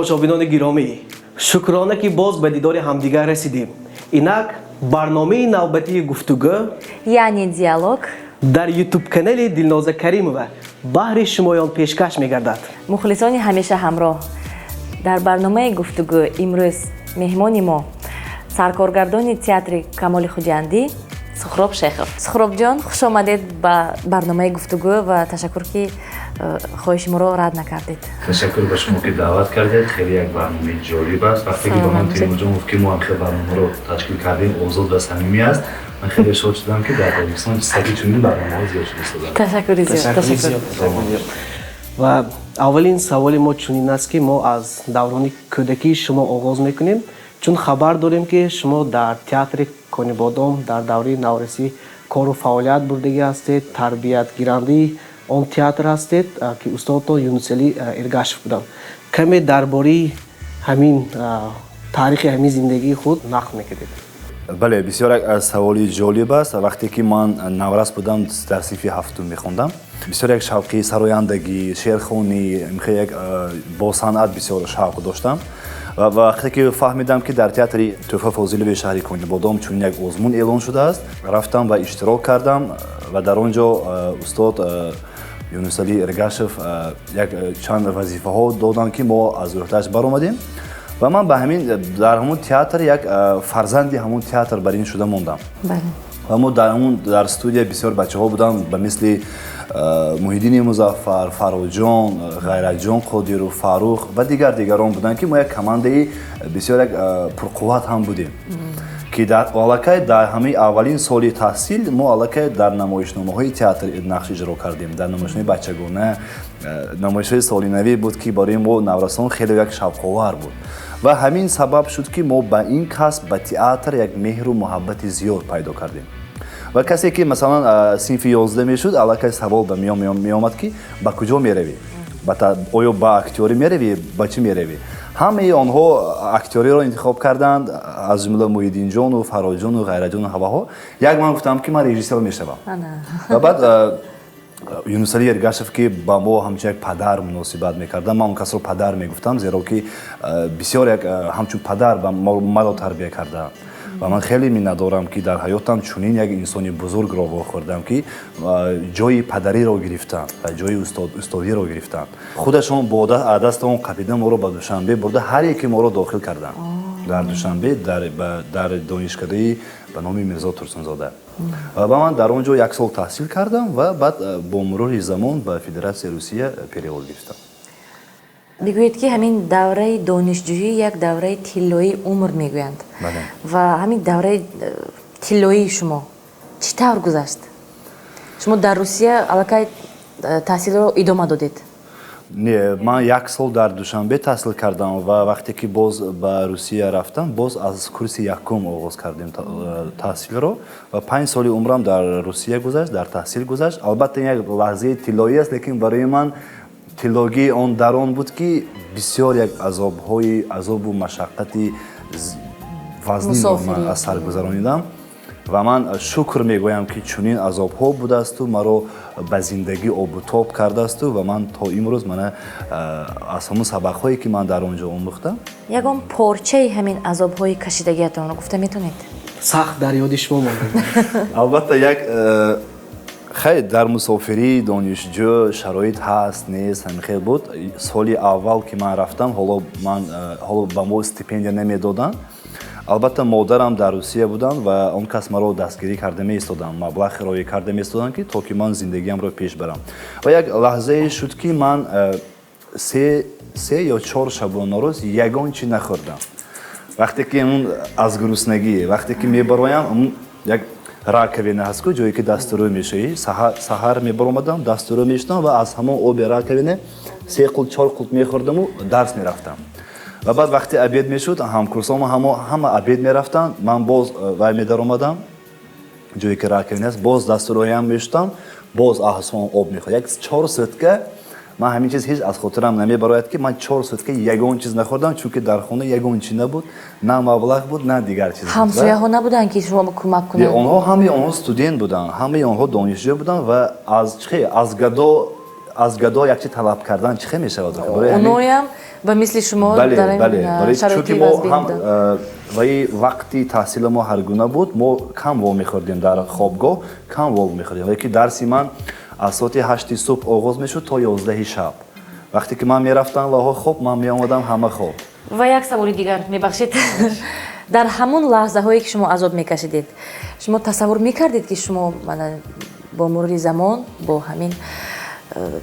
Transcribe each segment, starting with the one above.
Тамошобинони гиромӣ, шукрона, ки боз ба дидори ҳамдигар расидем. Инак барномаи навбатии «Гуфтугӯ», яъне «Диалог», дар Ютуб канали Дилноза Каримова баҳри шумоён пешкаш мегардад. Мухлисони ҳамеша ҳамроҳ, дар барномаи «Гуфтугӯ» имрӯз меҳмони мо саркоргардони театри Камоли Хуҷандӣ Сухроб Шехов. Сухробҷон, хуш омадед ба барномаи «Гуфтугӯ» ва ташаккур, ки хоҳиши моро рад накардед. Ташаккур ба шумо, ки даъват кардед. Хеле як барномаи ҷолиб аст. Вақте ки ба ман Темурҷон гуфт, ки мо ҳам хел барномаро ташкил кардем, озод ва самимӣ аст, ман хеле шод шудам, ки дар Тоҷикистон саги чунин барномаҳо зиёд шуда истодаанд. Ташаккури зиёд. Ва аввалин саволи мо чунин аст, ки мо аз даврони кӯдакии шумо оғоз мекунем, чун хабар дорем, ки шумо дар театри Конибодом дар давраи наврасӣ кору фаъолият бурдагӣ ҳастед, тарбиятгирандаи он театр ҳастед, ки устодтон Юнусалӣ Эргашев буданд. Каме дар бораи ҳамин таърихи ҳамин зиндагии худ нақл мекардед. Бале, бисёр як саволи ҷолиб аст. Вақте ки ман наврас будам, дар синфи ҳафтум мехондам, бисёр як шавқи сарояндагӣ, шеърхонӣ, як бо санъат бисёр шавқ доштам. Ва вақте ки фаҳмидам, ки дар театри Тӯҳфа Фозилови шаҳри Конибодом чунин як озмун эълон шудааст, рафтам ва иштирок кардам. Ва дар он ҷо устод Юнусалӣ Эргашев як чанд вазифаҳо доданд, ки мо аз ӯҳдааш баромадем. Ва ман ба ҳамин дар ҳамун театр як фарзанди ҳамун театр бар ин шуда мондам. Ва мо дар ҳамун дар студия бисёр бачаҳо буданд, ба мисли Муҳиддини Музаффар, Фарроҷон, Ғайратҷон Қодиров, Фаррух ва дигар дигарон буданд, ки мо як командаи бисёр як пурқувват ҳам будем, ки дар аллакай дар ҳамаи аввалин соли таҳсил мо аллакай дар намоишномаҳои театр нақш иҷро кардем, дар намоишномаи бачагона, намоишҳои солинавӣ буд, ки барои мо наврасон хеле як шавқовар буд. Ва ҳамин сабаб шуд, ки мо ба ин касб, ба театр як меҳру муҳаббати зиёд пайдо кардем. Ва касе ки, масалан, синфи 11 мешуд, аллакай савол ба миён меомад, ки ба куҷо меравӣ, оё ба актёрӣ меравӣ, ба чӣ меравӣ? Ҳамаи онҳо актёриро интихоб карданд, аз ҷумла Муҳиддинҷону Фарроҷону Ғайраҷону ҳаваҳо. Як ман гуфтам, ки ман режиссер мешавам. Ва баъд Юнусалӣ Эргашев, ки ба мо ҳамчун як падар муносибат мекардам, ман он касро падар мегуфтам, зеро ки бисёр як ҳамчун падар маро тарбия кардаанд. Ва ман хеле миннатдорам, ки дар ҳаётам чунин як инсони бузургро вохӯрдам, ки ҷои падариро гирифтанд ва ҷои устодиро гирифтанд. Худашон бо дасти он қапида моро ба Душанбе бурда, ҳар яке моро дохил карданд дар Душанбе дар донишкадаи ба номи Мирзо Турсунзода. Ва ба ман дар он ҷо як сол таҳсил кардам ва баъд бо мурури замон ба Федератсияи Русия перевод гирифтам. Бигӯед, ки ҳамин давраи донишҷӯӣ як давраи тиллоии умр мегӯянд. Ва ҳамин давраи тиллоии шумо чӣ тавр гузашт? Шумо дар Русия аллакай таҳсилро идома додед? Не, ман як сол дар Душанбе таҳсил кардам ва вақте ки боз ба Русия рафтам, боз аз курси якум оғоз кардем таҳсилро. Ва 5 соли умрам дар Русия гузашт, дар таҳсил гузашт. Албатта, ин як лаҳзаи тиллоӣ аст, лекин барои ман тиллогии он дар он буд, ки бисёр як азобҳои азобу машаққати вазнинро ман аз сар гузаронидам. Ва ман шукр мегӯям, ки чунин азобҳо будаасту маро ба зиндагӣ обутоб кардаасту ва ман то имрӯз мана аз ҳамон сабақҳое, ки ман дар он ҷо омӯхтам. Ягон порчаи ҳамин азобҳои кашидагиатонро гуфта метавонед? Сахт дар ёди шумо монда? Албатта, як хай дар мусофирии донишҷӯ шароит ҳаст, нест, ҳамин хел буд. Соли аввал, ки ман рафтам, ҳоло ман ҳоло ба мо стипендия намедоданд. Албатта, модарам дар Русия буданд ва он кас маро дастгирӣ карда меистоданд, маблағ роӣ карда меистоданд, ки то ки ман зиндагиамро пеш барам. Ва як лаҳзае шуд, ки ман се ё чор шабонарӯз ягон чи нахӯрдам. Вақте ки он аз гуруснагӣ, вақте ки мебароям, як раковина ҳаст ку, ҷое ки дасту рӯ мешӯӣ, саҳар мебаромадам, дасту рӯ мешудам ва аз ҳамон оби раковина се қулт, чор қулт мехӯрдаму дарс мерафтам. Ва баъд вақте обед мешуд, ҳамкурсомо ҳама обед мерафтанд, ман боз вай медаромадам, ҷое ки раковина аст, боз дасту рӯям мешудам, боз аз ҳамон об мехӯрд. Як 4 сутка ман ҳамин чиз ҳеҷ аз хотирам намебарояд, ки ман 4 сутка ягон чиз нахӯрдам, чунки дар хона ягон чи набуд, на маблағ буд, на дигар чиз. Ҳамсояҳо набуданд, ки шумо кӯмак кунанд? Онҳо, ҳамаи онҳо студент буданд, ҳамаи онҳо донишҷӯ буданд. Ва аз чи аз гадо як чи талаб кардан чӣ хел мешавад? Оноям Ба мисли шумо дар ин шароити мо ҳам ваи вақти таҳсили мо ҳар гуна буд, мо кам во мехӯрдем, дар хобгоҳ кам во мехӯрдем. Вале ки дарси ман аз соати 8-и субҳ оғоз мешуд то 11-и шаб. Вақте ки ман мерафтам, ваҳо хоб, ман меомадам, ҳама хоб. Ва як саволи дигар, мебахшед. Дар ҳамон лаҳзаҳое, ки шумо азоб мекашидед, шумо тасаввур мекардед, ки шумо бо мурури замон бо ҳамин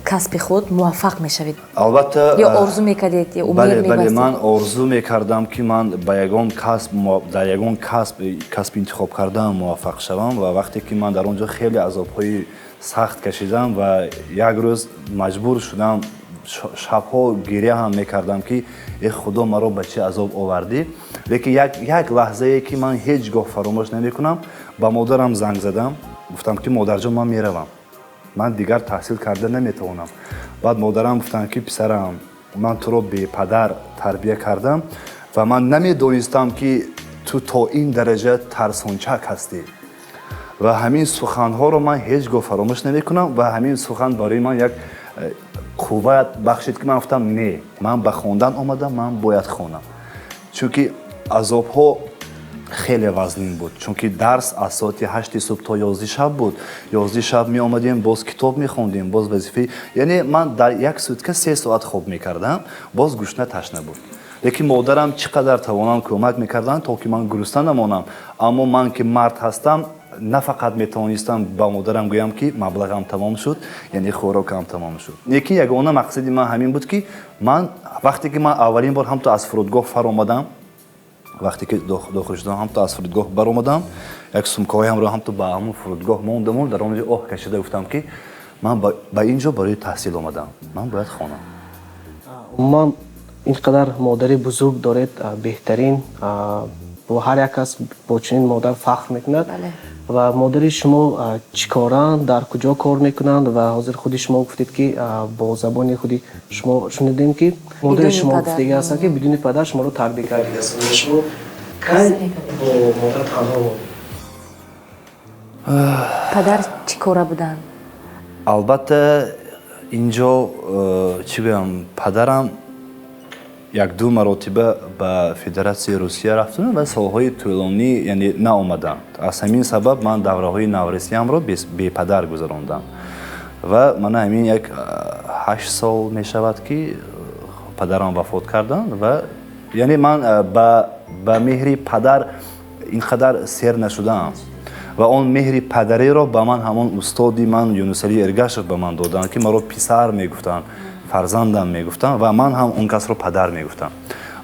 касби худ муваффақ мешавед? Албатта. Ё орзу мекардед, ё умед? Бале, ман орзу мекардам, ки ман ба ягон касб, дар ягон касби интихоб кардаам муваффақ шавам. Ва вақте ки ман дар он ҷо хеле азобҳои сахт кашидам ва як рӯз маҷбур шудам, шабҳо гиря ҳам мекардам, ки э Худо, маро ба чӣ азоб овардӣ. Лекин як лаҳзае, ки ман ҳеҷ гоҳ фаромӯш намекунам, ба модарам занг задам, гуфтам, ки модарҷон, ман меравам, ман дигар таҳсил карда наметавонам. Баъд модарам гуфтанд, ки писарам, ман туро бепадар тарбия кардам ва ман намедонистам, ки ту то ин дараҷа тарсончак ҳастӣ. Ва ҳамин суханҳоро ман ҳеҷ гоҳ фаромӯш намекунам ва ҳамин сухан барои ман як қувват бахшид, ки ман гуфтам: не, ман ба хондан омадам, ман бояд хонам. Чунки азобҳо хеле вазнин буд, чунки дарс аз соати 8-и субҳ то 11-и шаб буд. 11-и шаб меомадем, боз китоб мехондем, боз вазифаи, яъне ман дар як сутка 3 соат хоб мекардам, боз гушна ташна буд. Лекин модарам чӣ қадар тавонам кӯмак мекарданд, то ки ман гурусна намонам. Аммо ман ки мард ҳастам, на фақат метавонистам ба модарам гӯям, ки маблағам тамом шуд, яъне хӯрокам тамом шуд. Лекин ягона мақсади ман ҳамин буд, ки ман вақте ки ман аввалин бор ҳамто аз фурудгоҳ фаромадам, вақте ки дохил шудам, ҳамто аз фурудгоҳ баромадам, як сумкаҳоямро ҳамто ба ҳамон фурудгоҳ мондаму дар он ҷо оҳ кашида гуфтам, ки ман ба ин ҷо барои таҳсил омадам, ман бояд хонам. Умуман, ин қадар модари бузург доред, беҳтарин, бо ҳар як кас бо чунин модар фахр мекунад. Ва модари шумо чӣ коранд, дар куҷо кор мекунанд? Ва ҳозир худи шумо гуфтед, ки бо забони худи шумо шунидем, ки модари шумо гуфтагӣ ҳастанд, ки бидуни падар шуморо тарбия кардааст. Шумо кай бо модар танҳо мондед? Падар чӣ кора буданд? Албатта, инҷо чӣ гӯям, падарам як-ду маротиба ба Федератсияи Русия рафтам ва солҳои тӯлонӣ, яъне, наомадам. Аз ҳамин сабаб ман давраҳои наврасиамро бепадар гузарондам. Ва мана ҳамин як 8 сол мешавад, ки падарам вафот карданд. Ва яъне ман ба меҳри падар ин қадар сер нашудаам ва он меҳри падариро ба ман ҳамон устоди ман Юнусалӣ Эргашев ба ман доданд, ки маро писар мегуфтанд, фарзандам мегуфтам ва ман ҳам он касро падар мегуфтам.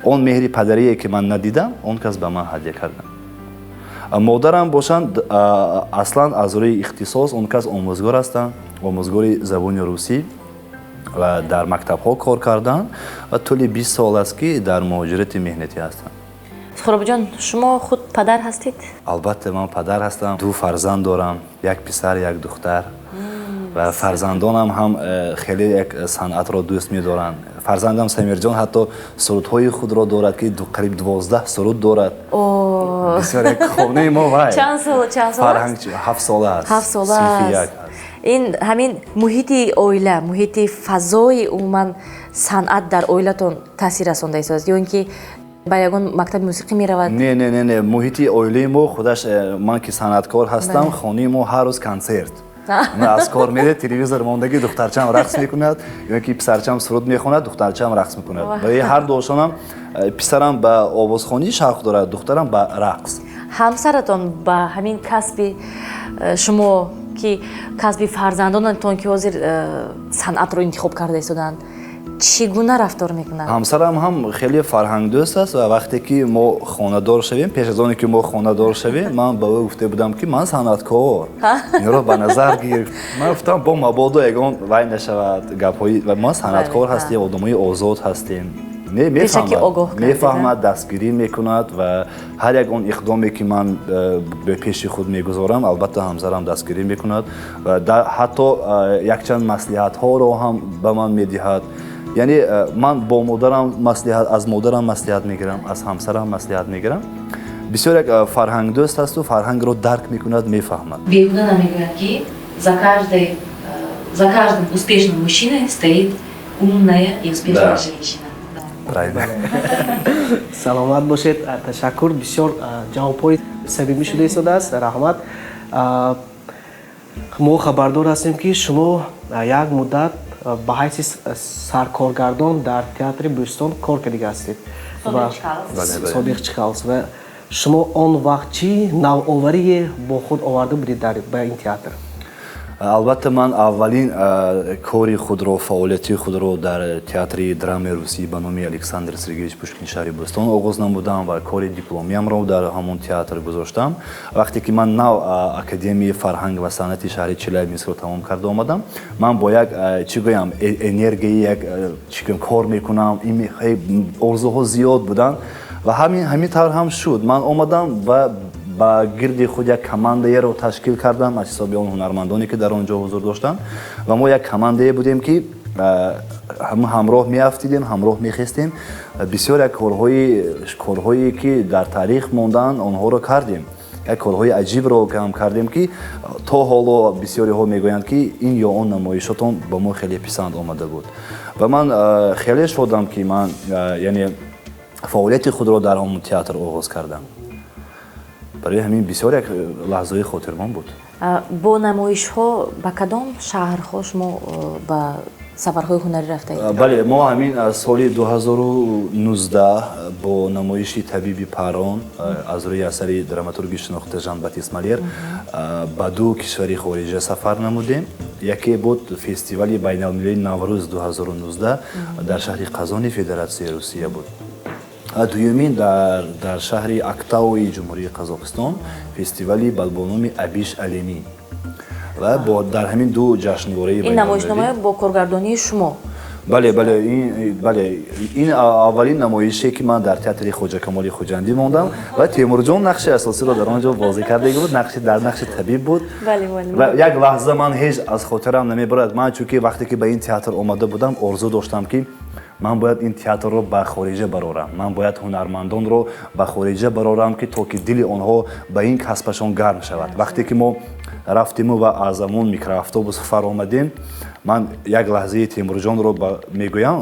Он меҳри падарие, ки ман надидам, он кас ба ман ҳадя карданд. Модарам бошанд, аслан аз рӯи ихтисос он кас омӯзгор ҳастанд, омӯзгори забони русӣ, ва дар мактабҳо кор карданд ва тӯли 20 сол аст, ки дар муҳоҷирати меҳнатӣ ҳастанд. Суҳробҷон, шумо худ падар ҳастед? Албатта, ман падар ҳастам, ду фарзанд дорам, як писар, як духтар. Ва фарзандонам ҳам хеле як санъатро дӯст медоранд. Фарзандам Самирҷон ҳатто сурудҳои худро дорад, ки қариб 12 суруд дорад. Бисёр як хонаи мо вай Чанд сол? Фарҳанг. 7-сола аст. 7-сола. Синфи аст. як аст. Ин ҳамин муҳити оила, муҳити фазои умуман санъат дар оилатон таъсир расонда истодааст ё ин ки ба ягон мактаби мусиқӣ меравад? Не, не, не, не, муҳити оилаи мо худаш ман ки санъаткор ҳастам, хонаи мо ҳар рӯз консерт. Аз кор меред, телевизор мондагӣ, духтарчам рақс мекунад ё ки писарчам суруд мехонад, духтарчам рақс мекунад. Барои ҳар дуошонам писарам ба овозхонӣ шавқ дорад, духтарам ба рақс. Ҳамсаратон ба ҳамин касби шумо, ки касби фарзандонатон, ки ҳозир санъатро интихоб карда истодаанд, чӣ гуна рафтор мекунад? Ҳамсарам ҳам хеле фарҳангдӯст аст ва вақте ки мо хонадор шавем, пеш аз оне ки мо хонадор шавем, ман ба ӯ гуфта будам, ки ман санъаткор, инро ба назар гир. Ман гуфтам, бо мабодо ягон вай нашавад гапҳои, ма санъаткор ҳастем, одамои озод ҳастем. Не, мефаҳмад, мефаҳмад, дастгирӣ мекунад ва ҳар як он иқдоме, ки ман ба пеши худ мегузорам, албатта, ҳамсарам дастгирӣ мекунад ва ҳатто якчанд маслиҳатҳоро ҳам ба ман медиҳад. Яъне ман бо модарам маслиҳат, аз модарам маслиҳат мегирам, аз ҳамсарам маслиҳат мегирам. Бисёр як фарҳангдӯст ҳасту фарҳангро дарк мекунад, мефаҳмад. Беҳуда намегӯяд, ки за каждым успешным мужчиной стоит умная и успешная женщина. Правильно. Саломат бошед, ташаккур, бисёр ҷавобҳои самимӣ шуда истодааст, раҳмат. Мо хабардор ҳастем, ки шумо як муддат ба ҳайси саркоргардон дар театри Бӯстон кор кардига ҳастед, собиқ Чкаловск. Ва шумо он вақт чӣ навоварие бо худ оварда будед ба ин театр? Албатта, ман аввалин кори худро, фаъолияти худро дар театри драмаи русӣ ба номи Александр Сергеевич Пушкин шаҳри Бӯстон оғоз намудам ва кори дипломиямро дар ҳамон театр гузоштам. Вақте ки ман нав Академияи фарҳанг ва санъати шаҳри Челябинскро тамом карда омадам, ман бо як, чӣ гӯям, энергияи як, чӣ гӯям, кор мекунам, орзуҳо зиёд буданд ва ҳамин тавр ҳам шуд. Ман омадам ва ба гирди худ як командаеро ташкил кардам аз ҳисоби он ҳунармандоне, ки дар он ҷо ҳузур доштанд, ва мо як командае будем, ки ҳамроҳ меафтидем, ҳамроҳ мехестем. Бисёр як корҳое, ки дар таърих монданд, онҳоро кардем. Як корҳои аҷибро ҳам кардем, ки то ҳоло бисёриҳо мегӯянд, ки ин ё он намоишотон ба мо хеле писанд омада буд. Ва ман хеле шодам, ки ман, яъне, фаъолияти худро дар ҳамон театр оғоз кардам. Барои ҳамин бисёр як лаҳзаи хотирмон буд. Бо намоишҳо ба кадом шаҳрҳо шумо ба сафарҳои ҳунарӣ рафтаед? Бале, мо ҳамин соли 2019 бо намоиши «Табиби Парон» аз рӯи асари драматурги шинохта Жан Батист Молер ба ду кишвари хориҷа сафар намудем. Яке буд фестивали байналмилалии Наврӯз 2019 дар шаҳри Қазони Федератсияи Русия буд, дуюмин дар шаҳри Актауи Ҷумҳурии Қазоқистон фестивали бо номи Абиш Алеми. Ва дар ҳамин ду ҷашнвораи Ин намоишномаи бо коргардонии шумо? Бале, бале, ин аввалин намоише, ки ман дар театри Хоҷа Камоли Хуҷандӣ мондам ва Темурҷон нақши асосиро дар он ҷо бозӣ кардаги буд, дар нақши табиб буд. Ва як лаҳза ман ҳеҷ аз хотирам намебарад. Ман чунки вақте ки ба ин театр омада будам, орзу доштам, ки ман бояд ин театрро ба хориҷа барорам, ман бояд ҳунармандонро ба хориҷа барорам, ки то ки дили онҳо ба ин касбашон гарм шавад. Вақте ки мо рафтиму ва аз ҳамон микроавтобус фаромадем, ман як лаҳзаи Темурҷонро мегӯям.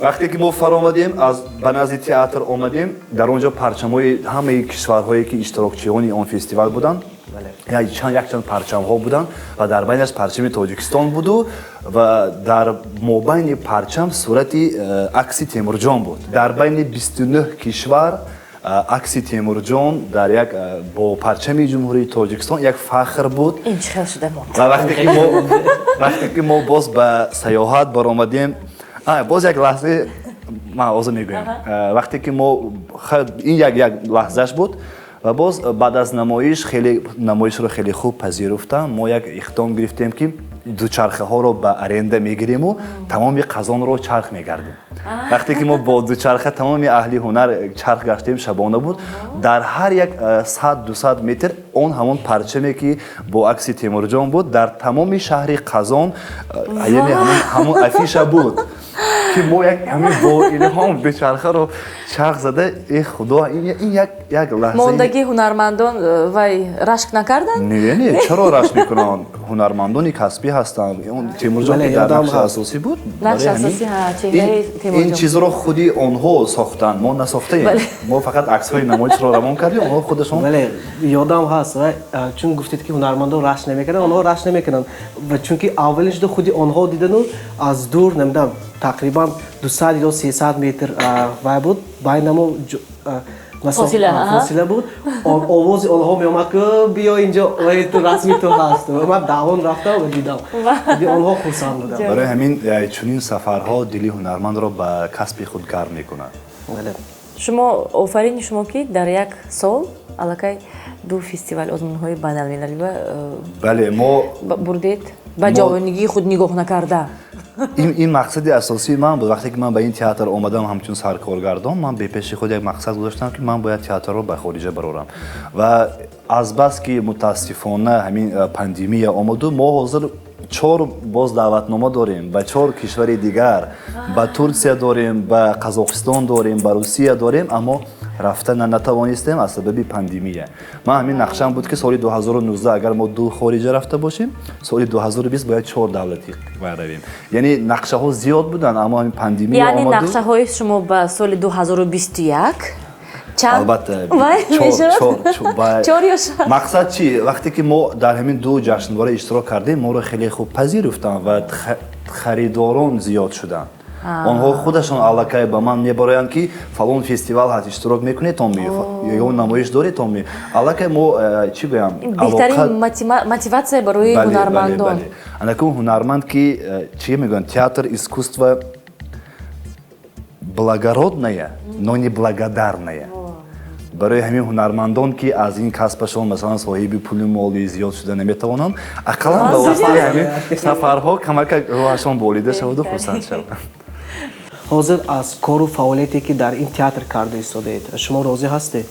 Вақте ки мо фаромадем, аз ба назди театр омадем, дар он ҷо парчамҳои ҳамаи кишварҳое, ки иштирокчиёни он фестивал буданд, якчанд парчамҳо буданд ва дар байнаш парчами Тоҷикистон буду ва дар мобайни парчам сурати акси Темурҷон буд. Дар байни 29 кишвар акси Темурҷон дар як бо парчами Ҷумҳурии Тоҷикистон як фахр буд. Ин чӣ хел шуда монд? Ва вақте ки мо боз ба саёҳат баромадем, боз як лаҳза ман ҳозир мегӯям, вақте ки мо ин як лаҳзаш буд ва боз баъд аз намоиш, хеле намоишро хеле хуб пазируфтам, мо як иқдом гирифтем, ки дучархаҳоро ба аренда мегириму тамоми Қазонро чарх мегардем. Вақте ки мо бо дучарха, тамоми аҳли ҳунар чарх гаштем, шабона буд, дар ҳар як 100-200 метр он ҳамон парчаме, ки бо акси Темурҷон буд, дар тамоми шаҳри Қазон, яъне ҳамон афиша буд, ки мо як ҳамин бо илҳом дучархаро чарх зада, э Худо, ин як лаҳза. Мондагии ҳунармандон вай рашк накарданд? Не, чаро рашк мекунанд? Ҳунармандони касбӣ ҳастанд. Темурҷон ки дар нақши асосӣ буд. Нақши асосӣ, чеҳраи Темурҷон. Ин чизро худи онҳо сохтанд, мо насохтаем. Мо фақат аксҳои намоишро равон кардем, онҳо худашон. Бале, ёдам ҳаст. Ва чун гуфтед, ки ҳунармандон рашк намекарданд, онҳо рашк намекунанд ва чунки аввалин шуда худи онҳо дидану аз дур, намедонам, тақрибан 200 ё 300 метр вай буд, байнамо фосила буд, овози онҳо меомад, ки биё инҷо, ту расми ту ҳаст. Ман давон рафтам ва дидам, онҳо хурсанд буданд. Барои ҳамин чунин сафарҳо дили ҳунармандро ба касби худ гарм мекунад. Шумо, офарини шумо, ки дар як сол аллакай ду фестивал, озмунҳои байналмилалӣ Бале, мо бурдед, ба ҷавонигии худ нигоҳ накарда. Ин мақсади асосии ман буд. Вақте ки ман ба ин театр омадам ҳамчун саркоргардон, ман бепеши худ як мақсад гузоштам, ки ман бояд театрро ба хориҷа барорам. Ва азбаски мутаассифона ҳамин пандемия омаду, мо ҳозир чор боз даъватнома дорем ба чор кишвари дигар: ба Турсия дорем, ба Қазоқистон дорем, ба Русия дорем, аммо Рафта натавонистем аз сабаби пандемия. Ман ҳамин нақшаам буд, ки соли 2019 агар мо ду хориҷа рафта бошем, соли 2020 бояд чор давлати равем. Яъне нақшаҳо зиёд буданд, аммо ҳамин пандемия Яъне омаду нақшаҳои шумо ба соли 2021 чанд Албатта. Вай мешавад? Чор ё шаш? Мақсад чи? Вақте ки мо дар ҳамин ду ҷашнвора иштирок кардем, моро хеле хуб пазируфтанд ва харидорон зиёд шуданд. Онҳо худашон аллакай ба ман мебароянд, ки фалон фестивал ҳаст, иштирок мекунед то ё намоиш доред то аллакай мо чӣ гӯям. Беҳтарин мотиватсия барои ҳунармандон. Анакун ҳунарманд ки чӣ мегӯянд, театр — искусство благородное, но не благодарное. Барои ҳамин ҳунармандон, ки аз ин касбашон, масалан, соҳиби пулу моли зиёд шуда наметавонанд, ақаллан ба воситаи ҳамин сафарҳо камакак рӯҳашон болида шаваду хурсанд шаванд. Ҳозир аз кору фаъолияте, ки дар ин театр карда истодаед, шумо розӣ ҳастед?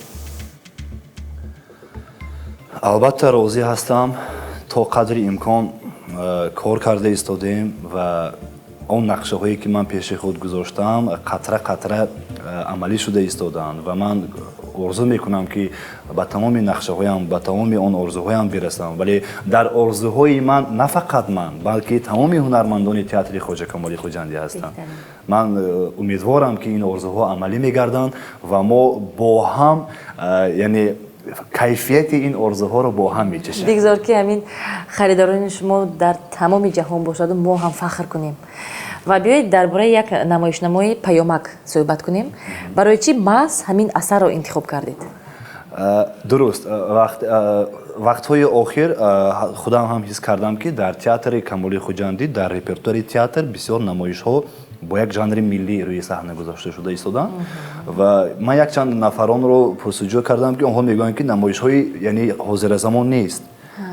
Албатта, розӣ ҳастам. То қадри имкон кор карда истодаем ва он нақшаҳое, ки ман пеши худ гузоштаам, қатра қатра амалӣ шуда истодаанд ва ман орзу мекунам, ки ба тамоми нақшаҳоям, ба тамоми он орзуҳоям бирасам. Вале дар орзуҳои ман на фақат ман, балки тамоми ҳунармандони театри Хоҷа Камоли Хуҷандӣ ҳастанд. Ман умедворам, ки ин орзуҳо амалӣ мегарданд ва мо бо ҳам, яъне кайфияти ин орзуҳоро бо ҳам мечашем. Бигзор, ки ҳамин харидорони шумо дар тамоми ҷаҳон бошаду мо ҳам фахр кунем. Ва биёед, дар бораи як намоишномаи «Паёмак» суҳбат кунем. Барои чӣ маҳз ҳамин асарро интихоб кардед? Дуруст, вақтҳои охир худам ҳам ҳис кардам, ки дар театри Камоли Хуҷандӣ, дар репертуари театр бисёр намоишҳо бо як жанри миллӣ рӯи саҳна гузошта шуда истоданд. Ва ман якчанд нафаронро пурсуҷӯ кардам, ки онҳо мегӯянд, ки намоишҳои, яъне, ҳозиразамон нест,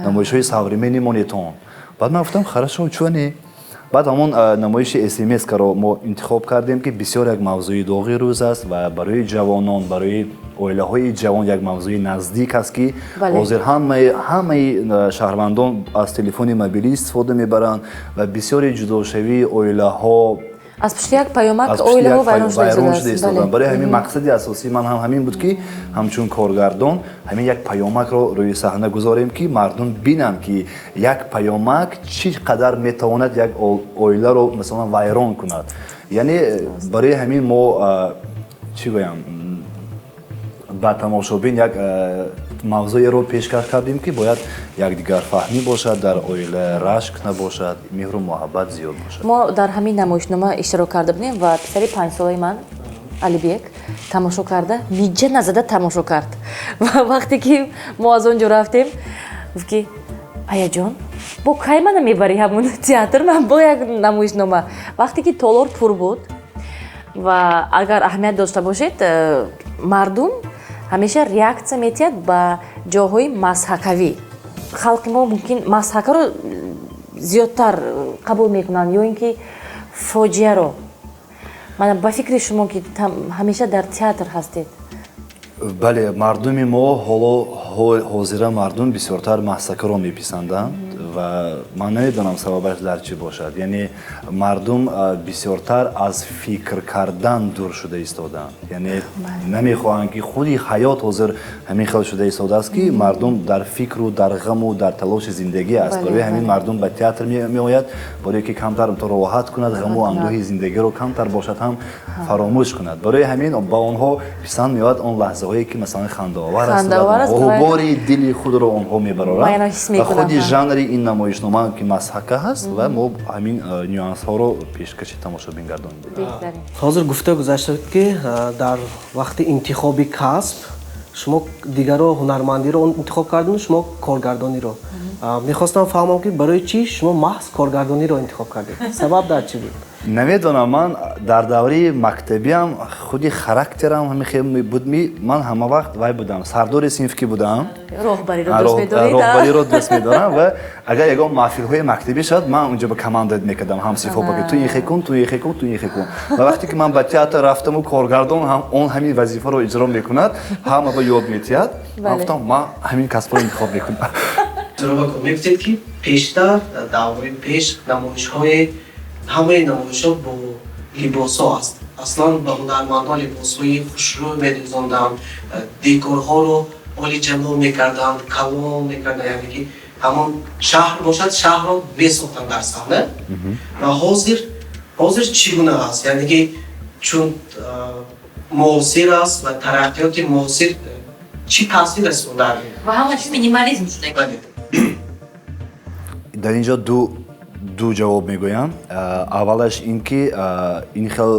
намоишҳои современный монетон. Баъд ман гуфтам: «Хорошо, чӯ не?» Баъд ҳамон намоиши «СМС-каро» мо интихоб кардем, ки бисёр як мавзӯи доғи рӯз аст ва барои ҷавонон, барои оилаҳои ҷавон як мавзӯи наздик аст, ки ҳозир ҳамаи шаҳрвандон аз телефони мобилӣ истифода мебаранд ва бисёри ҷудошавии оилаҳо аз пушти як паёмак оилаҳо вайрон шуда истоданд. Барои ҳамин мақсади асосии ман ҳам ҳамин буд, ки ҳамчун коргардон ҳамин як паёмакро рӯи саҳна гузорем, ки мардум бинанд, ки як паёмак чӣ қадар метавонад як оиларо, масалан, вайрон кунад. Яъне барои ҳамин мо, чӣ гӯям, ба тамошобин як мавзӯеро пешкаш кардем, ки бояд якдигарфаҳмӣ бошад дар оила, рашк набошад, меҳру муҳаббат зиёд бошад. Мо дар ҳамин намоишнома иштирок карда будем ва писари 5-солаи ман Алибек тамошо карда, миҷа назада тамошо кард. Ва вақте ки мо аз он ҷо рафтем, гуфт, ки: «Аяҷон, бо кай мана мебарӣ ҳамун театр, ман бо як намоишнома?» Вақте ки толор пур буд ва агар аҳамият дошта бошед, мардум ҳамеша реаксия метиҳад ба ҷоҳои мазҳакавӣ. Халқи мо мумкин мазҳакаро зиёдтар қабул мекунанд ё ин ки фоҷиаро. Мана, ба фикри шумо, ки ҳамеша дар театр ҳастед. Бале, мардуми мо ҳоло, ҳозира мардум бисёртар мазҳакаро меписанданд ва ман намедонам, сабабаш дар чӣ бошад. Яъне мардум бисёртар аз фикр кардан дур шуда истодаанд, яъне намехоҳанд, ки худи ҳаёт ҳозир ҳамин хел шуда истодааст, ки мардум дар фикру дар ғаму дар талоши зиндагӣ аст. Барои ҳамин мардум ба театр меояд, барое ки камтар роҳат кунад, ғаму андӯҳи зиндагиро камтар бошад ҳам фаромӯш кунад. Барои ҳамин ба онҳо писанд меояд он лаҳзаҳое, ки, масалан, хандаовар аст, ғубори дили худро онҳо мебароранд. Ва худи жанри ин намоишнома, ки мазҳака ҳаст, ва мо ҳамин нюансҳоро пешкаши тамошобин гардонидем. Ҳозир гуфта гузашта, ки дар вақти интихоби касб шумо дигарро ҳунармандиро интихоб кардем, шумо коргардониро. Мехостам фаҳмам, ки барои чӣ шумо маҳз коргардониро интихоб кардед, сабаб дар чӣ буд? Намедонам, ман дар давраи мактабиам худи характерам ҳамин хел буд. Ман ҳама вақт вай будам, сардори синф ки будам. Роҳбариро. Дӯст медорам ва агар ягон маҳфилҳои мактабӣ шавад, ман унҷо ба команда мекардам ҳамсинфҳо, ки ту ин хе кун, ту ин хе кун, ту ин хе кун. Ва вақте ки ман ба театр рафтаму коргардон ҳам он ҳамин вазифаро иҷро мекунад, ҳама ба ёд метиҳад, ман гуфтам: «Ман ҳамин касбро интихоб мекунам». Мегуфтед, ки пештар, давраи пеш, намоишҳои, ҳамаи намоишҳо бо Либосҳо аст. Аслан ба ҳунармандон либосҳои хушрӯ медӯзонданд, декорҳоро олиҷаноб мекарданд, калон мекарданд, яъне ки ҳамон шаҳр бошад, шаҳрро месохтанд дар саҳна. Ва ҳозир чӣ гуна аст? Яъне ки чун муосир аст ва тараққиёти муосир чӣ таъсир расондар? Ва ҳама чиз минимализм шуда. Дар ин ҷо ду ҷавоб мегӯям. Аввалаш ин ки ин хел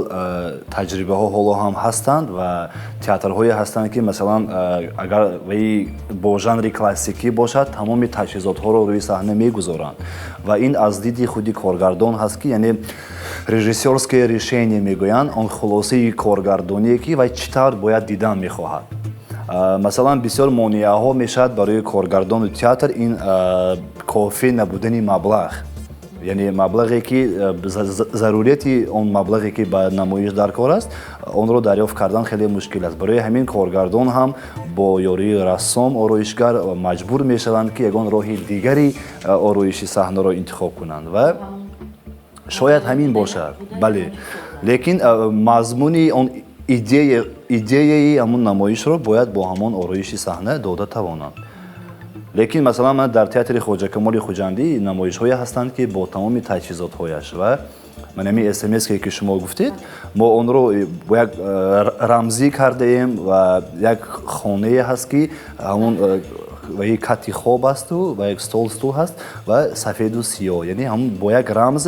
таҷрибаҳо ҳоло ҳам ҳастанд ва театрҳое ҳастанд, ки масалан, агар ваи бо жанри классикӣ бошад, тамоми таҷҳизотҳоро рӯи саҳна мегузоранд ва ин аз диди худи коргардон ҳаст, ки яъне режиссёрское решение мегӯянд, он хулосаи коргардоние, ки вай чӣ тавр бояд дидан мехоҳад. Масалан, бисёр монеаҳо мешавад барои коргардону театр ин кофӣ набудани маблағ, яъне маблағе ки зарурияти он маблағе, ки ба намоиш дар кор аст, онро дарёфт кардан хеле мушкил аст. Барои ҳамин коргардон ҳам бо ёрии рассом, ороишгар маҷбур мешаванд, ки ягон роҳи дигари ороиши саҳнаро интихоб кунанд ва шояд ҳамин бошад. Бале, лекин мазмуни он идеяи ҳамон намоишро бояд бо ҳамон ороиши саҳна дода тавонанд. Лекин масалан, ман дар театри Хоҷа Камоли Хуҷандӣ намоишҳое ҳастанд, ки бо тамоми таҷҳизотҳояш ва ман ҳамин СМС ки шумо гуфтед, мо онро бо як рамзӣ кардаем ва як хонае ҳаст, ки ҳамон ва кати хоб асту ва як стол, стул ҳаст ва сафеду сиёҳ, яъне ҳамон бо як рамз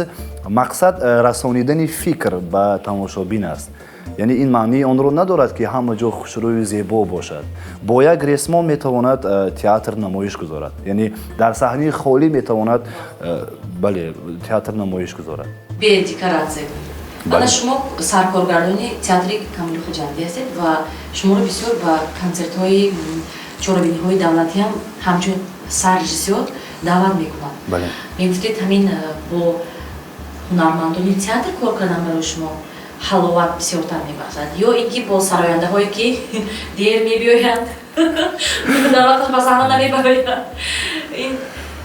мақсад расонидани фикр ба тамошобин аст. Яъне ин маънии онро надорад, ки ҳама ҷо хушрӯю зебо бошад. Бо як ресмон метавонад театр намоиш гузорад, яъне дар саҳнаи холӣ метавонад, бале, театр намоиш гузорад. Бе декоратсия. Ана шумо саркоргардони театри Камоли Хуҷандӣ ҳастед ва шуморо бисёр ба консертҳои, чорабиниҳои давлатӣ ҳам ҳамчун саррежиссёр даъват мекунанд. Мегуфтед, ҳамин бо ҳунармандони театр кор кардан барои шумо ҳаловат бисёртар мебахшад ё ин ки бо сарояндаҳое, ки дер мебиёянд, дар вақташ ба саҳна намебароянд? Ин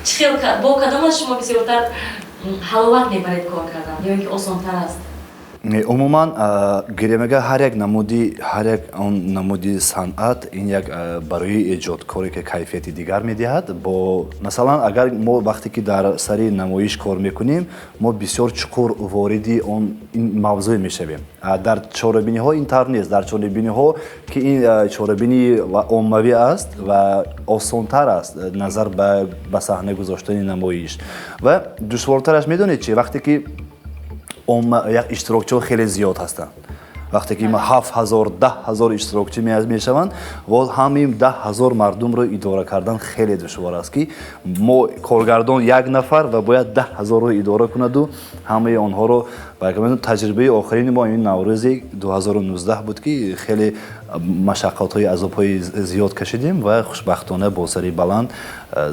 чӣ хел, бо кадом аз шумо бисёртар ҳаловат мебаред кор кардан ё ин ки осонтар аст? Умуман гирем, агар ҳар як намуди, ҳар як он намуди санъат ин як барои эҷодкоре ки кайфияти дигар медиҳад. Бо масалан, агар мо вақте ки дар сари намоиш кор мекунем, мо бисёр чуқур вориди он ин мавзӯъ мешавем. Дар чорабиниҳо ин тавр нест. Дар чорабиниҳо, ки ин чорабинии оммавӣ аст ва осонтар аст назар ба саҳна гузоштани намоиш. Ва душвортараш медонед чи? Вақте ки як иштирокчиҳо хеле зиёд ҳастанд, вақте ки 7000, 10 000 иштирокчӣ мешаванд, боз ҳамин 10 000 мардумро идора кардан хеле душвор аст, ки мо коргардон як нафар ва бояд 10 000-ро идора кунаду ҳамаи онҳоро. Таҷрибаи охирини мо ин Наврӯзи 2019 буд, ки хеле машаққатҳои, азобҳои зиёд кашидем ва хушбахтона бо сари баланд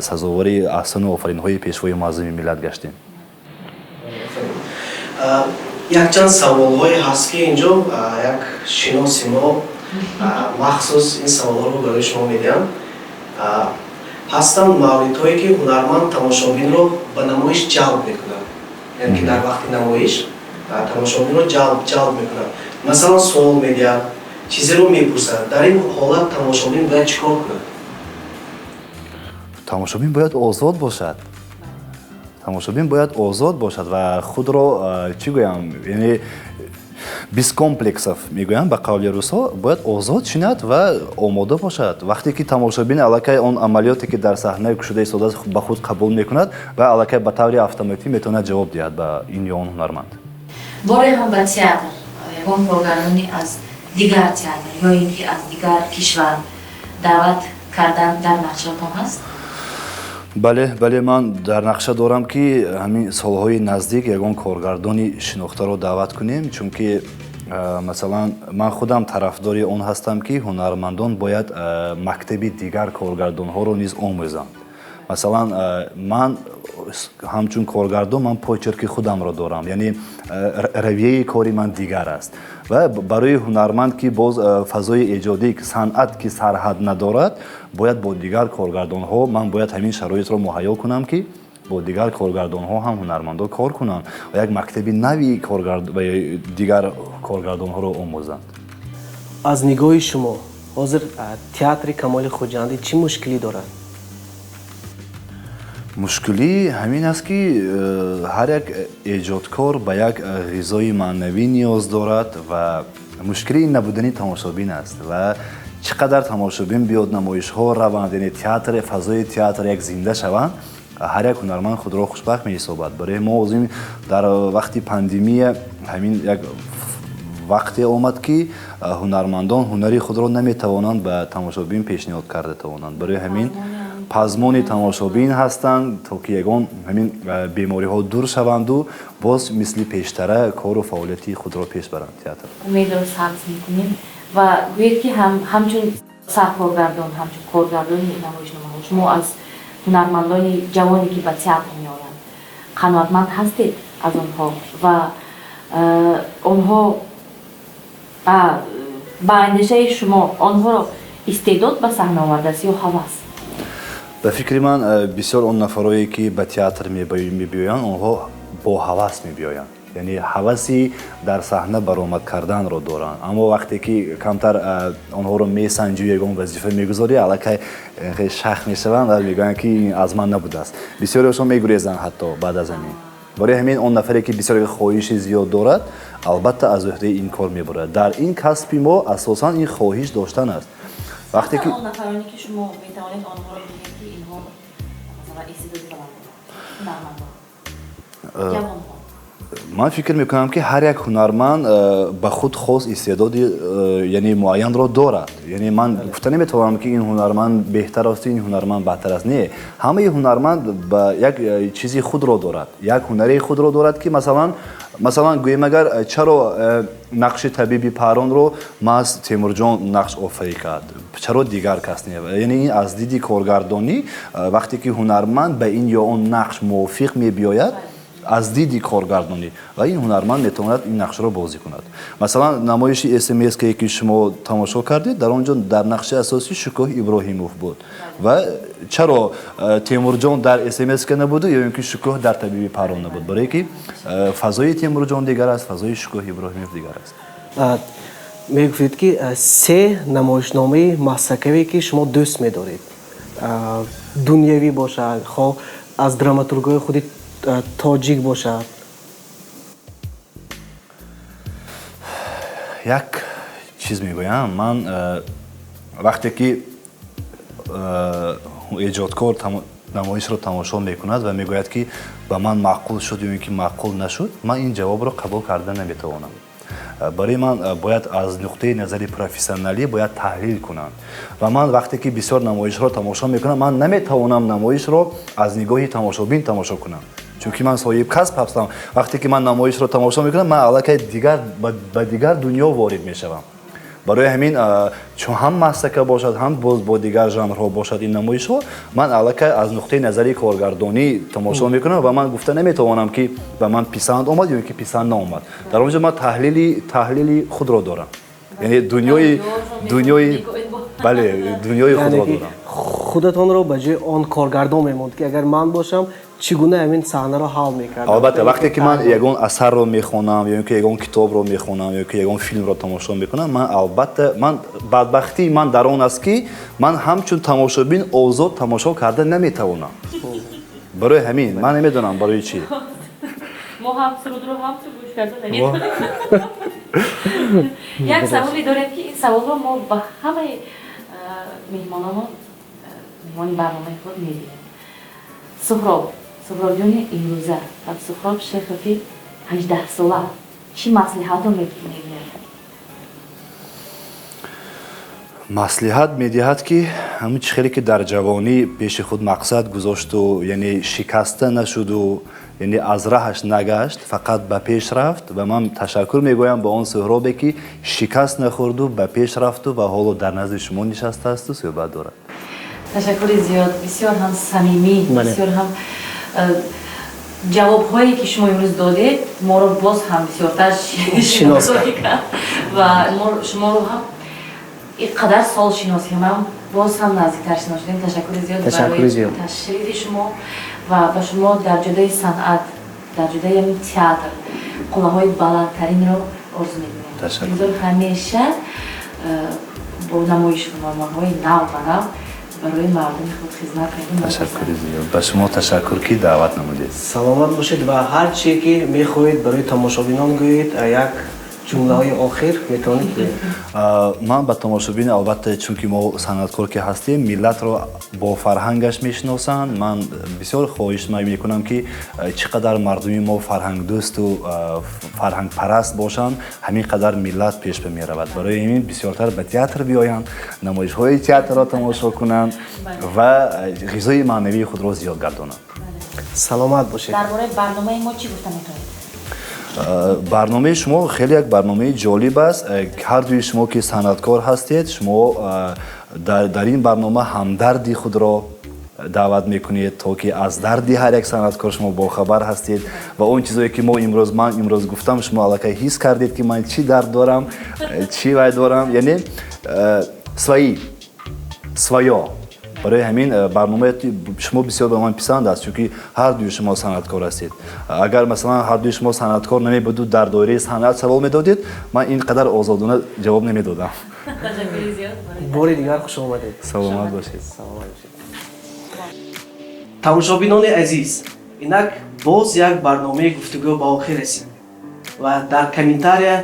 сазовори аҳсану офаринҳои Пешвои муаззами миллат гаштем. Якчанд саволҳое ҳаст, ки инҷо як шиноси мо махсус ин саволҳоро барои шумо медиҳам. Ҳастанд мавридҳое, ки ҳунарманд тамошобинро ба намоиш ҷалб мекунад, яъне ки дар вақти намоиш тамошобинро ҷалб мекунад, масалан, суол медиҳад, чизеро мепурсад. Дар ин ҳолат тамошобин бояд чӣ кор кунад? Тамошобин бояд озод бошад. Тамошобин бояд озод бошад ва худро, чӣ гӯям, яъне без комплексов мегӯям, ба қавли русҳо, бояд озод шинад ва омода бошад. Вақте ки тамошобин аллакай он амалиёте, ки дар саҳна кушода истодааст, ба худ қабул мекунад ва аллакай ба таври автоматӣ метавонад ҷавоб диҳад ба ин ё он ҳунарманд. Боре ҳам ба театр ягон коргардони аз дигар театр ё ин ки аз дигар кишвар даъват кардан дар нақшатон ҳаст? Бале, ман дар нақша дорам, ки ҳамин солҳои наздик ягон коргардони шинохтаро даъват кунем, чунки масалан, ман худам тарафдори он ҳастам, ки ҳунармандон бояд мактаби дигар коргардонҳоро низ омӯзанд. Масалан, ман ҳамчун коргардон ман почерки худамро дорам, яъне равияи кори ман дигар аст. Ва барои ҳунарманд, ки боз фазои эҷодӣ, санъат ки сарҳад надорад, бояд бо дигар коргардонҳо ман бояд ҳамин шароитро муҳайё кунам, ки Бо дигар коргардонҳо ҳам ҳунармандон кор кунанд ва як мактаби нави дигар коргардонҳоро омӯзанд. Аз нигоҳи шумо ҳозир театри Камоли Хуҷандӣ чӣ мушкилӣ дорад? Мушкилӣ ҳамин аст, ки ҳар як эҷодкор ба як ғизои маънавӣ ниёз дорад ва мушкили ин набудани тамошобин аст. Ва чӣ қадар тамошобин биёд, намоишҳо раванд, яъне театр, фазои театр як зинда шаванд, ҳар як ҳунарманд худро хушбахт меҳисобад. Барои мо озим дар вақти пандемия ҳамин як вақте омад, ки ҳунармандон ҳунари худро наметавонанд ба тамошобин пешниҳод карда тавонанд. Барои ҳамин пазмони тамошобин ҳастанд, то ки ягон ҳамин бемориҳо дур шаванду боз мисли пештара кору фаъолияти худро пеш баранд театр. Умедро сабз мекунем ва гӯед, ки ҳамчун саркоргардон, ҳамчун коргардони намоишномаҳо, шумо аз ҳунармандони ҷавоне, ки ба театр меоянд, қаноатманд ҳастед аз онҳо ва онҳо, ба андешаи шумо, онҳоро истеъдод ба саҳна овардааст ё ҳавас? Ба фикри ман, бисёр он нафарое, ки ба театр мебиёянд, онҳо бо ҳавас мебиёянд, яъне ҳаваси дар саҳна баромад карданро доранд. Аммо вақте ки камтар онҳоро месанҷӣ, ягон вазифа мегузорӣ, аллакай шах мешаванд ва мегӯянд, ки ин аз ман набудааст. Бисёриашон мегурезанд ҳатто баъд аз ҳамин. Барои ҳамин он нафаре, ки бисёр хоҳиши зиёд дорад, албатта аз уҳдаи ин кор мебарад. Дар ин касби мо асосан ин хоҳиш доштан аст. Вақте ки он нафароне, ки шумо метавонед онҳоро бинед, ки инҳо, масалан, истеъдоди баланд доранд, ҳунармандон, ҷавонҳо? Ман фикр мекунам, ки ҳар як ҳунарманд ба худ хос истеъдоди яъне муайянро дорад. Яъне ман гуфта наметавонам, ки ин ҳунарманд беҳтар асту ин ҳунарманд бадтар аст. Не, ҳамаи ҳунарманд ба як чизи худро дорад, як ҳунари худро дорад, ки масалан гӯем, агар чаро нақши табиби паронро маҳз Темурҷон нақш офарӣ кард, чаро дигар кас не? Яъне ин аз диди коргардонӣ, вақте ки ҳунарманд ба ин ё он нақш мувофиқ мебиёяд аз диди коргардонӣ, ва ин ҳунарманд метавонад ин нақшро бозӣ кунад. Масалан, намоиши СМС, ки шумо тамошо кардед, дар он ҷо дар нақши асосӣ Шукӯҳ Иброҳимов буд. Ва чаро Темурҷон дар СМС набуду ё ин ки Шукӯҳ дар табиби парон набуд? Барое ки фазои Темурҷон дигар аст, фазои Шукӯҳ Иброҳимов дигар аст. Мегуфтед, ки се намоишномаи маҳсакаве, ки шумо дӯст медоред, дунявӣ бошад, хоҳ аз драматургҳои худи тоҷик бошад. Як чиз мегӯям ман: вақте ки эҷодкор намоишро тамошо мекунад ва мегӯяд, ки ба ман маъқул шуд ё ин ки маъқул нашуд, ман ин ҷавобро қабул карда наметавонам. Барои ман бояд аз нуқтаи назари профессионалӣ бояд таҳлил кунанд. Ва ман вақте ки бисёр намоишҳоро тамошо мекунам, ман наметавонам намоишро аз нигоҳи тамошобин тамошо кунам, чунки ман соҳиб касб ҳастам. Вақте ки ман намоишро тамошо мекунам, ман аллакай дигар ба дигар дунё ворид мешавам. Барои ҳамин, чун ҳам маҳсака бошад, ҳам боз бо дигар жанрҳо бошад ин намоишҳо, ман аллакай аз нуқтаи назари коргардонӣ тамошо мекунам ва ман гуфта наметавонам, ки ба ман писанд омад ё ки писанд наомад. Дар он ҷо ман таҳлили худро дорам, яъне дунёи, бале, дунёи худро дорам. Худатонро ба ҷои он коргардон мемонд, ки агар ман бошам, чӣ гуна ҳамин саҳнаро ҳал мекардам? Албатта, вақте ки ман ягон асарро мехонам ё ин ки ягон китобро мехонам ё ки ягон филмро тамошо мекунам, ман албатта, ман бадбахтии ман дар он аст, ки ман ҳамчун тамошобин озод тамошо карда наметавонам. Барои ҳамин ман намедонам барои чӣ. Мо ҳам сурудро ҳамчун гӯш карда наметавонем. Як саволе дорем, ки ин саволро мо ба ҳамаи меҳмономон, меҳмони барномаи худ медиҳем. Суҳроб, Суҳробҷони имрӯза ва Суҳроб Шехови 18-сола чӣ маслиҳатро мегӯяд? Маслиҳат медиҳад, ки ҳамин чӣ хеле ки дар ҷавонӣ пеши худ мақсад гузошту, яъне шикаста нашуду, яъне аз раҳаш нагашт, фақат ба пеш рафт. Ва ман ташаккур мегӯям ба он Суҳробе, ки шикаст нахӯрду, ба пеш рафту ва ҳоло дар назди шумо нишастаасту суҳбат дорад. Ташаккури зиёд, бисёр ҳам самимӣ, бисёр ҳам ҷавобҳое, ки шумо имрӯз додед, моро боз ҳам бисёртар шиносоӣ кард ва шуморо ҳам Ин қадар сол шиносем, боз ҳам наздиктар шинос шудем. Ташаккури зиёд Ташаккури зиёд. Ташрифи шумо ва ба шумо дар ҷодаи санъат, дар ҷодаи ҳамин театр қуллаҳои баландтаринро орзу мекунем. Ташаккур. Бигзор ҳамеша бо намоишномаҳои нав ба нав барои мардуми худ хизмат кунед. Ташаккури зиёд, ба шумо ташаккур, ки даъват намудед. Саломат бошед ва ҳар чие ки мехоҳед барои тамошобинон гӯед, як ҷумлаҳои охир метавонед гӯед. Ман ба тамошобин, албатта, чунки мо санъаткор ки ҳастем, миллатро бо фарҳангаш мешиносанд. Ман бисёр хоҳиш мекунам, ки чӣ қадар мардуми мо фарҳангдӯсту фарҳангпараст бошанд, ҳамин қадар миллат пеш меравад. Барои ҳамин бисёртар ба театр биёянд, намоишҳои театрро тамошо кунанд ва ғизои маънавии худро зиёд гардонанд. Саломат бошед. Дар бораи барномаи мо чӣ гуфта метавонед? Барномаи шумо хеле як барномаи ҷолиб аст. Ҳардуи шумо ки санъаткор ҳастед, шумо дар ин барнома ҳамдарди худро даъват мекунед, то ки аз дарди ҳар як санъаткор шумо бохабар ҳастед ва он чизое ки мо имрӯз, ман имрӯз гуфтам, шумо аллакай ҳис кардед, ки ман чӣ дард дорам, чӣ вай дорам, яъне свои своё. Барои ҳамин барномаи шумо бисёр ба ман писанд аст, чунки ҳардуи шумо санъаткор ҳастед. Агар, масалан, ҳардуи шумо санъаткор намебуду дар доираи санъат савол медодед, ман ин қадар озодона ҷавоб намедодам. Бори дигар хуш омадед. Саломат бошед. Саломат бошед. Тамошобинони азиз, инак боз як барномаи гуфтугӯ ба охир расид ва дар комментария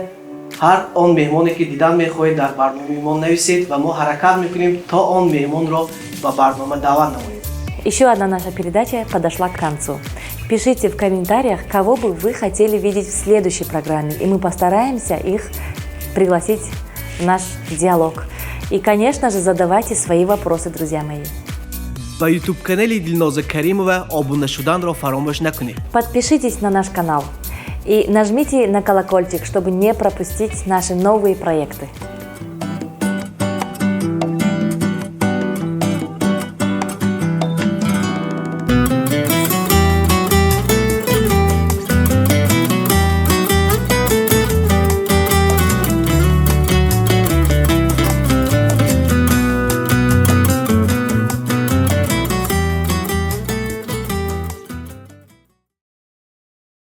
ҳар он меҳмоне ки дидан мехоҳед дар барномаи мо нависед ва мо ҳаракат мекунем, то он меҳмонро ба барнома даъват намоем. Еще одна наша передача подошла к концу. Пишите в комментариях, кого бы вы хотели видеть в следующей программе, и мы постараемся их пригласить в наш диалог. И, конечно же, задавайте свои вопросы, друзья мои. Ба ютуб-канали Дилноза Каримова обуна шуданро фаромӯш накунед. Подпишитесь на наш канал и нажмите на колокольчик, чтобы не пропустить наши новые проекты.